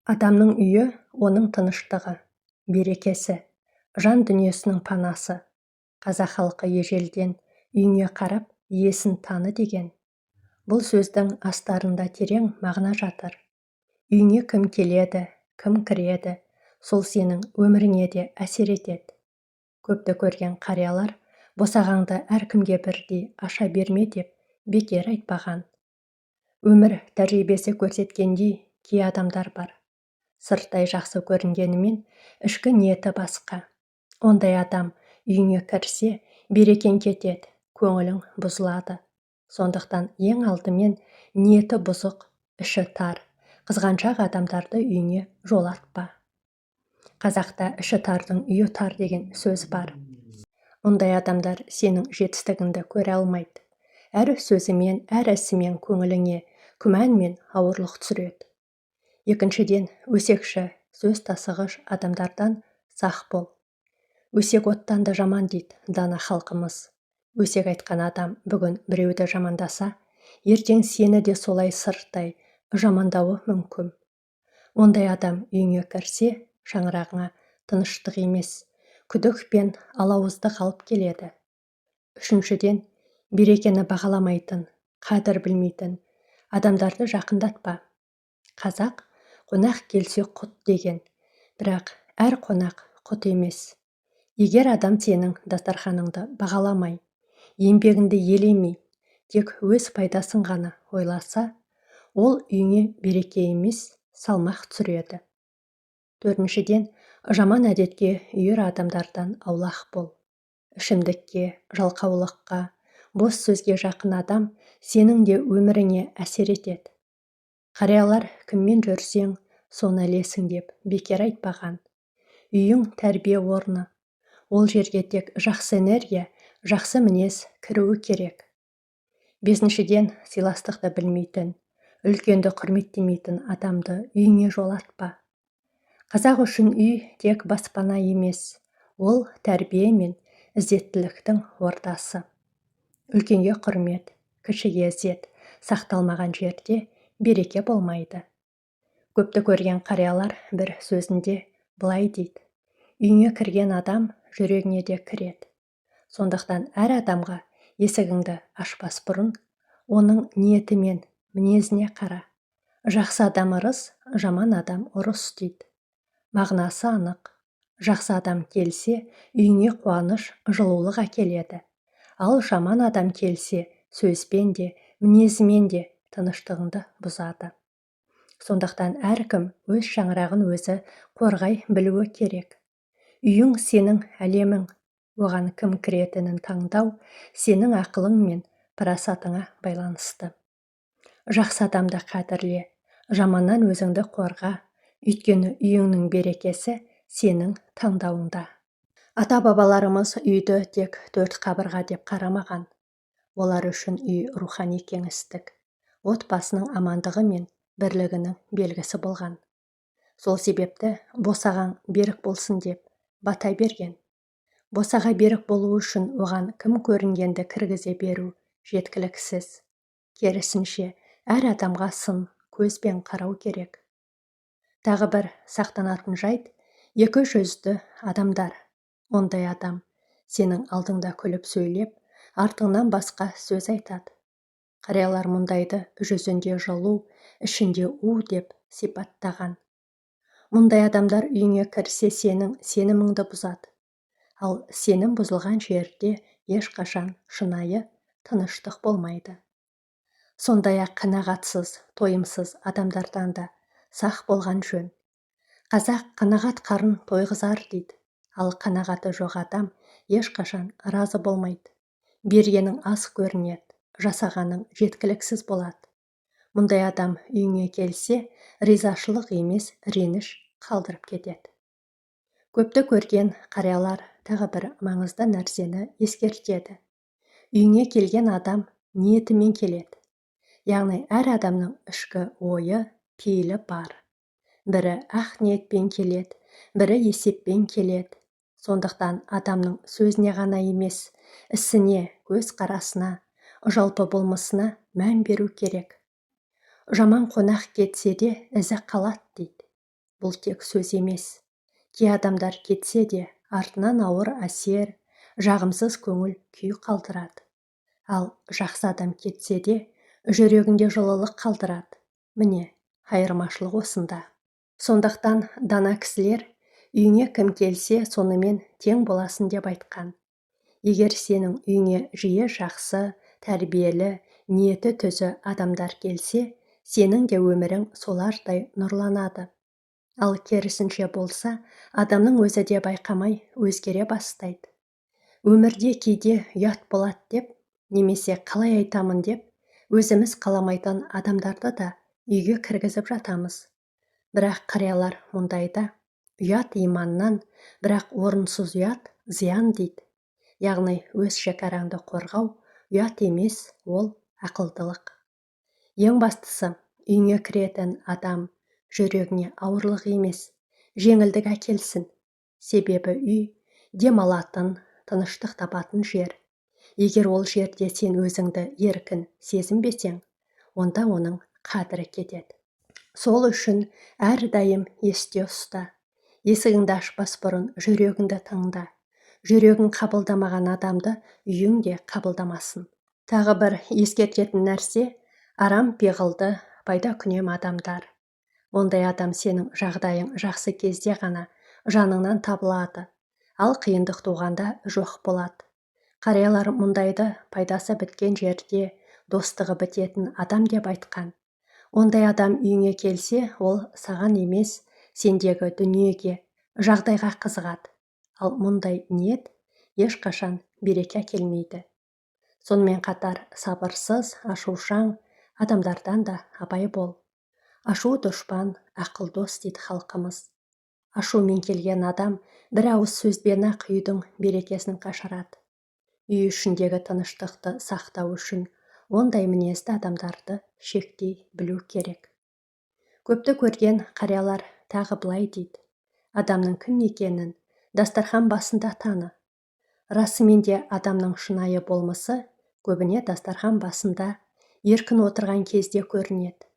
Адамның үйі – оның тыныштығы, берекесі, жан дүниесінің панасы. Қазақ халқы ежелден «Үйіңе қарап, иесін таны» деген. Бұл сөздің астарында терең мағына жатыр. Үйіңе кім келеді, кім кіреді, сол сенің өміріңе де әсер етеді. Көпті көрген қариялар «Босағаңды әркімге бірдей аша берме» деп бекер айтпаған. Өмір тәжірибесі көрсеткендей, кей адамдар бар: сырттай жақсы көрінгенімен, ішкі ниеті басқа. Ондай адам үйіңе кірсе, берекең кетеді, көңілің бұзылады. Сондықтан ең алдымен ниеті бұзық, іші тар, қызғаншақ адамдарды үйіңе жолатпа. Қазақта «Іші тардың үйі тар» деген сөз бар. Мұндай адамдар сенің жетістігіңді көре алмайды, әр сөзімен, әр ісімен көңіліңе күмән мен ауырлық түсіреді. Екіншіден, өсекші, сөз тасығыш адамдардан сақ бол. «Өсек оттан да жаман» дейді дана халқымыз. Өсек айтқан адам бүгін біреуді жамандаса, ертең сені де солай сырттай жамандауы мүмкін. Ондай адам үйіңе кірсе, шаңырағыңа тыныштық емес, күдік пен алауыздық алып келеді. Үшіншіден, берекені бағаламайтын, қадір білмейтін адамдарды жақындатпа. Қазақ «Қонақ келсе құт» деген, бірақ әр қонақ құт емес. Егер адам сенің дастарханыңды бағаламай, еңбегіңді елемей, тек өз пайдасын ғана ойласа, ол үйіңе береке емес, салмақ түсіреді. Төртіншіден, жаман әдетке үйір адамдардан аулақ бол. Ішімдікке, жалқаулыққа, бос сөзге жақын адам сенің де өміріңе әсер етеді. Қариялар «Кіммен жүрсең, соны ілесің» деп бекер айтпаған. Үйің – тәрбие орны. Ол жерге тек жақсы энергия, жақсы мінез кіруі керек. Бесіншіден, сыйластықты білмейтін, үлкенді құрметтемейтін адамды үйіңе жолатпа. Қазақ үшін үй – тек баспана емес, ол тәрбие мен ізеттіліктің ордасы. Үлкенге құрмет, кішіге ізет сақталмаған жерде береке болмайды. Көпті көрген қариялар бір сөзінде былай дейді: «Үйіңе кірген адам жүрегіңе де кіреді». Сондықтан әр адамға есігіңді ашпас бұрын оның ниеті мен мінезіне қара. «Жақсы адам ырыс, жаман адам ұрыс» дейді. Мағынасы анық: жақсы адам келсе, үйіңе қуаныш, жылулық әкеледі. Ал жаман адам келсе, сөзбен де, мінезімен де тыныштығыңды бұзады. Сондықтан әркім өз шаңырағын өзі қорғай білуі керек. Үйің – сенің әлемің. Оған кім кіретінін таңдау сенің ақылың мен парасатыңа байланысты. Жақсы адамды қадірле, жаманнан өзіңді қорға, өйткені үйіңнің берекесі сенің таңдауыңда. Ата бабаларымыз үйді тек төрт қабырға деп қарамаған. Олар үшін үй – рухани кеңістік, отбасының амандығы мен бірлігінің белгісі болған. Сол себепті «Босағаң берік болсын» деп бата берген. Босаға берік болу үшін оған кім көрінгенді кіргізе беру жеткіліксіз. Керісінше, әр адамға сын көзбен қарау керек. Тағы бір сақтанатын жайт – екі жүзді адамдар. Ондай адам сенің алдыңда күліп сөйлеп, артыңнан басқа сөз айтады. Қариялар мұндайды «Жүзінде жылу, ішінде у» деп сипаттаған. Мұндай адамдар үйіңе кірсе, сенің сеніміңді бұзады. Ал сенім бұзылған жерде ешқашан шынайы тыныштық болмайды. Сондай ақ қанағатсыз, тойымсыз адамдардан да сақ болған жөн. Қазақ «Қанағат қарын тойғызар» дейді. Ал қанағаты жоқ адам ешқашан разы болмайды. Бергенің аз көрінеді, жасағаның жеткіліксіз болады. Мұндай адам үйіңе келсе, ризашылық емес, реніш қалдырып кетеді. Көпті көрген қариялар тағы бір маңызды нәрсені ескертеді: үйіңе келген адам ниетімен келеді. Яғни әр адамның ішкі ойы, пейілі бар. Бірі ақ ниетпен келеді, бірі есеппен келеді. Сондықтан адамның сөзіне ғана емес, ісіне, көзқарасына, жалпы болмысына мән беру керек. «Жаман қонақ кетсе де, ізі қалады» дейді. Бұл тек сөз емес. Кей адамдар кетсе де артынан ауыр әсер, жағымсыз көңіл күй қалдырады. Ал жақсы адам кетсе де жүрегінде жылылық қалдырады. Міне, айырмашылық осында. Сондықтан дана кісілер үйіңе кім келсе, сонымен тең боласың деп айтқан. Егер сенің үйіңе жиі жақсы, тәрбиелі, ниеті түзу адамдар келсе, сенің де өмірің солардай нұрланады. Ал керісінше болса, адамның өзі де байқамай өзгере бастайды. Өмірде кейде ұят болады деп, немесе қалай айтамын деп, өзіміз қаламайтын адамдарды да үйге кіргізіп жатамыз. Бірақ қариялар мұндайда ұят иманнан, бірақ орынсыз ұят зиян дейді. Яғни өз шекараңды қорғау ұят емес, ол ақылдылық. Ең бастысы, үйіңе кіретін адам жүрегіңе ауырлық емес, жеңілдік әкелсін. Себебі үй демалатын, тыныштық табатын жер. Егер ол жерде сен өзіңді еркін сезінбесең, онда оның қадірі кетеді. Сол үшін әрдайым есте ұста. Есігіңді ашпас бұрын жүрегіңді тыңда. Жүрегің қабылдамаған адамды үйің де қабылдамасын. Тағы бір ескертетін нәрсе, арам пиғылды, пайда күнем адамдар. Ондай адам сенің жағдайың жақсы кезде ғана жаныңнан табылады, ал қиындық туғанда жоқ болады. Қариялар мұндайды пайдасы біткен жерде достығы бітетін адам деп айтқан. Ондай адам үйіңе келсе, ол саған емес, сендегі дүниеге, жағдайға қызығады. Ал мұндай ниет ешқашан береке әкелмейді. Сонымен қатар сабырсыз, ашушаң адамдардан да абай бол. Ашу дұшпан, ақыл дос дейді халқымыз. Ашумен келген адам бір ауыз сөзбен-ақ үйдің берекесін қашырады. Үй ішіндегі тыныштықты сақтау үшін ондай мінезді адамдарды шектей білу керек. Көпті көрген қариялар тағы былай дейді: адамның кім екенін дастархан басында таны. Расымен де адамның шынайы болмысы көбіне дастархан басында еркін отырған кезде көрінеді.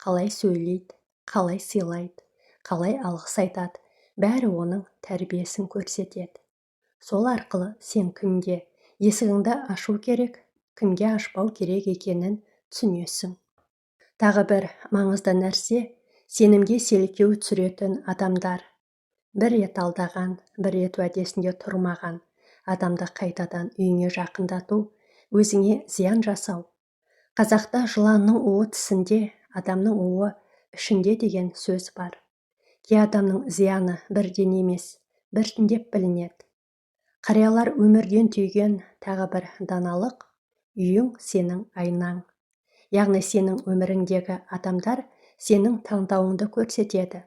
Қалай сөйлейді, қалай сыйлайды, қалай алғыс айтады, бәрі оның тәрбиесін көрсетеді. Сол арқылы сен кімге есігіңді ашу керек, кімге ашпау керек екенін түсінесің. Тағы бір маңызды нәрсе, сенімге селкеу түсіретін адамдар. Бір рет алдаған, бір рет уәдесінде тұрмаған адамды қайтадан үйіңе жақындату, өзіңе зиян жасау. Қазақта жыланның уы тісінде, адамның уы ішінде деген сөз бар. Кей адамның зияны бірден емес, біртіндеп білінеді. Қариялар өмірден түйген тағы бір даналық: үйің сенің айнаң. Яғни сенің өміріңдегі адамдар сенің таңдауыңды көрсетеді.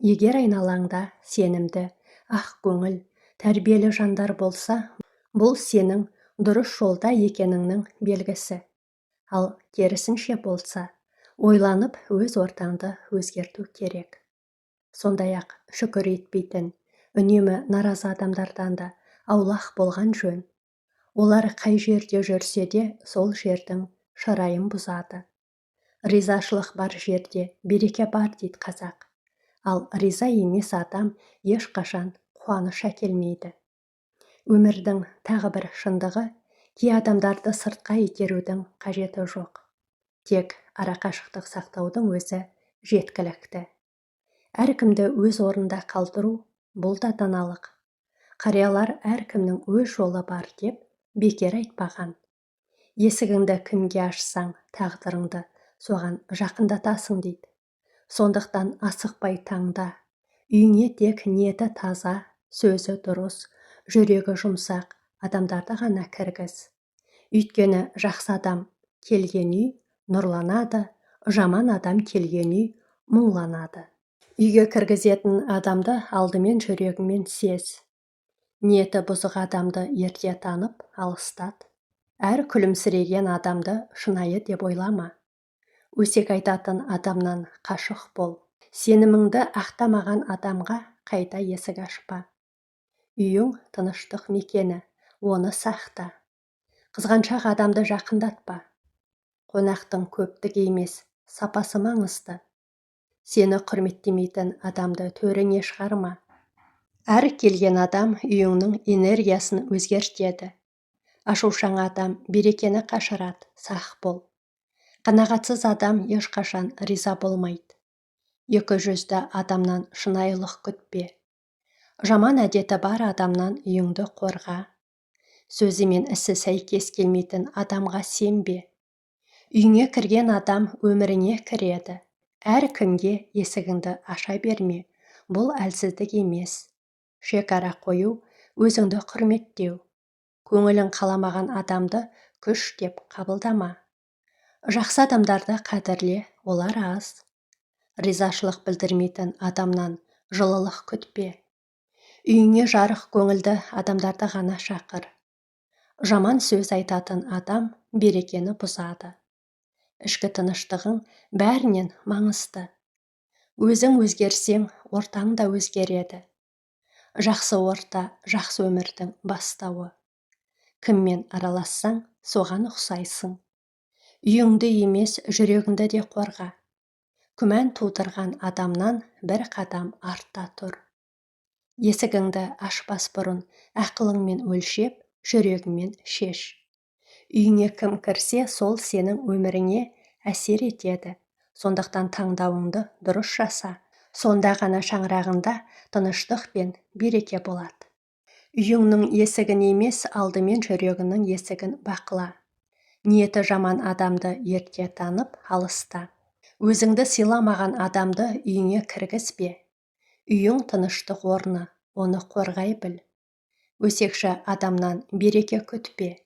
Егер айналаңда сенімді, ақ көңіл, тәрбиелі жандар болса, бұл сенің дұрыс жолда екеніңнің белгісі. Ал керісінше болса, ойланып өз ортаңды өзгерту керек. Сондай-ақ шүкір етпейтін, үнемі наразы адамдардан да аулақ болған жөн. Олар қай жерде жүрсе де, сол жердің шырайын бұзады. Ризашылық бар жерде береке бар дейді қазақ. Ал риза емес адам ешқашан қуаныш әкелмейді. Өмірдің тағы бір шындығы, кей адамдарды сыртқа итерудің қажеті жоқ. Тек арақашықтық сақтаудың өзі жеткілікті. Әркімді өз орнында қалдыру бұл да даналық. Қариялар әркімнің өз жолы бар деп бекер айтпаған. Есігіңді кімге ашсаң, тағдырыңды соған жақындатасың дейді. Сондықтан асықпай таңда, үйіңе тек ниеті таза, сөзі дұрыс, жүрегі жұмсақ адамдарды ғана кіргіз. Өйткені жақсы адам келген үй нұрланады, жаман адам келген үй мұңланады. Үйге кіргізетін адамды алдымен жүрегіңмен сез. Ниеті бұзық адамды ерте танып, алыстат. Әр күлімсіреген адамды шынайы деп ойлама. Өсек айтатын адамнан қашық бол. Сеніміңді ақтамаған адамға қайта есік ашпа. Үйің тыныштық мекені, оны сақта. Қызғаншақ адамды жақындатпа. Қонақтың көптігі емес, сапасы маңызды. Сені құрметтемейтін адамды төріңе шығарма. Әр келген адам үйіңнің энергиясын өзгертеді. Ашушаң адам берекені қашырады, сақ бол. Қанағатсыз адам ешқашан риза болмайды. Екі жүзді адамнан шынайылық күтпе. Жаман әдеті бар адамнан үйіңді қорға. Сөзі мен ісі сәйкес келмейтін адамға сенбе. Үйіңе кірген адам өміріңе кіреді. Әркімге есігіңді аша берме, бұл әлсіздік емес. Шекара қою, өзіңді құрметтеу. Көңілің қаламаған адамды күш деп қабылдама. Жақсы адамдарды қадірле, олар аз. Ризашылық білдірмейтін адамнан жылылық күтпе. Үйіңе жарық көңілді адамдарды ғана шақыр. Жаман сөз айтатын адам берекені бұзады. Ішкі тыныштығың бәрінен маңызды. Өзің өзгерсең, ортаң да өзгереді. Жақсы орта, жақсы өмірдің бастауы. Кіммен аралассаң, соған ұқсайсың. Үйіңді емес, жүрегіңді де қорға. Күмән тудырған адамнан бір қадам артта тұр. Есігіңді ашпас бұрын ақылыңмен өлшеп, жүрегіңмен шеш. Үйіңе кім кірсе, сол сенің өміріңе әсер етеді. Сондықтан таңдауыңды дұрыс жаса. Сонда ғана шаңырағында тыныштық пен береке болады. Үйіңнің есігін емес, алдымен жүрегіңнің есігін бақыла. Ниеті жаман адамды ерте танып, алыста. Өзіңді сыйламаған адамды үйіңе кіргізбе. Үйің тыныштық орны, оны қорғай біл. Өсекші адамнан береке күтпе.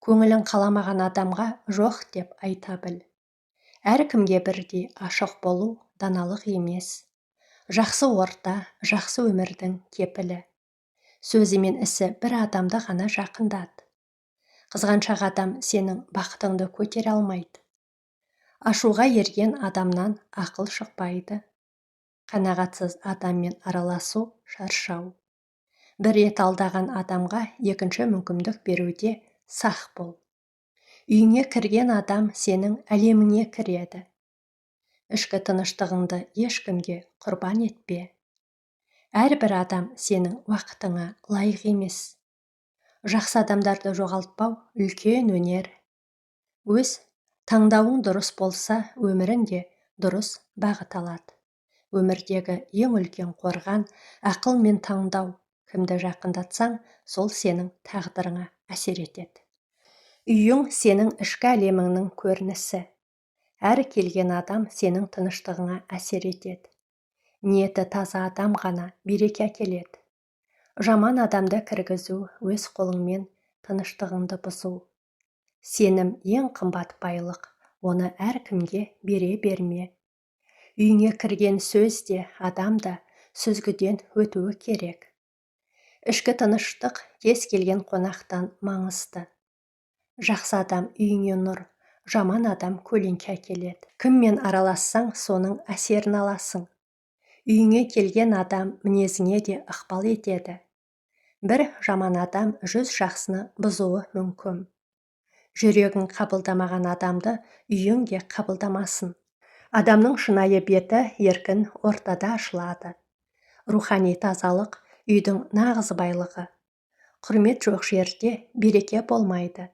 Көңілің қаламаған адамға жоқ деп айта біл. Әркімге бірдей ашық болу даналық емес. Жақсы орта, жақсы өмірдің кепілі. Сөзі мен ісі бір адамды ғана жақындат. Қызғаншақ адам сенің бақытыңды көтере алмайды. Ашуға ерген адамнан ақыл шықпайды. Қанағатсыз адаммен араласу шаршау. Бір рет алдаған адамға екінші мүмкіндік беруде сақ бол. Үйіңе кірген адам сенің әлеміңе кіреді. Ішкі тыныштығыңды ешкімге құрбан етпе. Әрбір адам сенің уақытыңа лайық емес. Жақсы адамдарды жоғалтпау үлкен өнер. Өз таңдауың дұрыс болса, өмірің де дұрыс бағыт алады. Өмірдегі ең үлкен қорған ақыл мен таңдау. Кімді жақындатсаң, сол сенің тағдырыңа әсер етеді. Үйің сенің ішкі әлеміңнің көрінісі. Әр келген адам сенің тыныштығыңа әсер етеді. Ниеті таза адам ғана береке әкеледі. Жаман адамды кіргізу, өз қолыңмен тыныштығыңды бұзу. Сенім ең қымбат байлық, оны әркімге бере берме. Үйіңе кірген сөз де, адам да сүзгіден өтуі керек. Ішкі тыныштық кез келген қонақтан маңызды. Жақсы адам үйіңе нұр, жаман адам көлеңке әкеледі. Кіммен аралассаң, соның әсерін аласың. Үйіңе келген адам мінезіңе де ықпал етеді. Бір жаман адам 100 жақсыны бұзуы мүмкін. Жүрегің қабылдамаған адамды үйің де қабылдамасын. Адамның шынайы беті еркін ортада ашылады. Рухани тазалық үйдің нағыз байлығы. Құрмет жоқ жерде береке болмайды.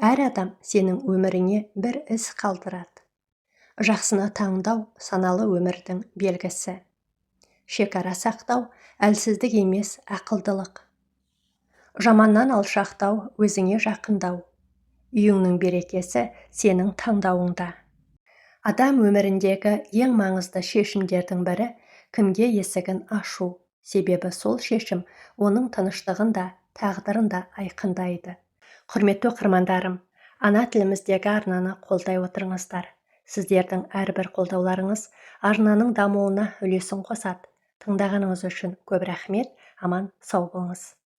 Әр адам сенің өміріңе бір із қалдырады. Жақсыны таңдау саналы өмірдің белгісі. Шекара сақтау әлсіздік емес, ақылдылық. Жаманнан алшақтау, өзіңе жақындау. Үйіңнің берекесі сенің таңдауыңда. Адам өміріндегі ең маңызды шешімдердің бірі кімге есігін ашу. Себебі сол шешім оның тыныштығын да, тағдырын да айқындайды. Құрметті оқырмандарым, ана тіліміздегі арнаны қолдай отырыңыздар. Сіздердің әрбір қолдауларыңыз арнаның дамуына үлесін қосады. Тыңдағаныңыз үшін көп рахмет. Аман сау болыңыз.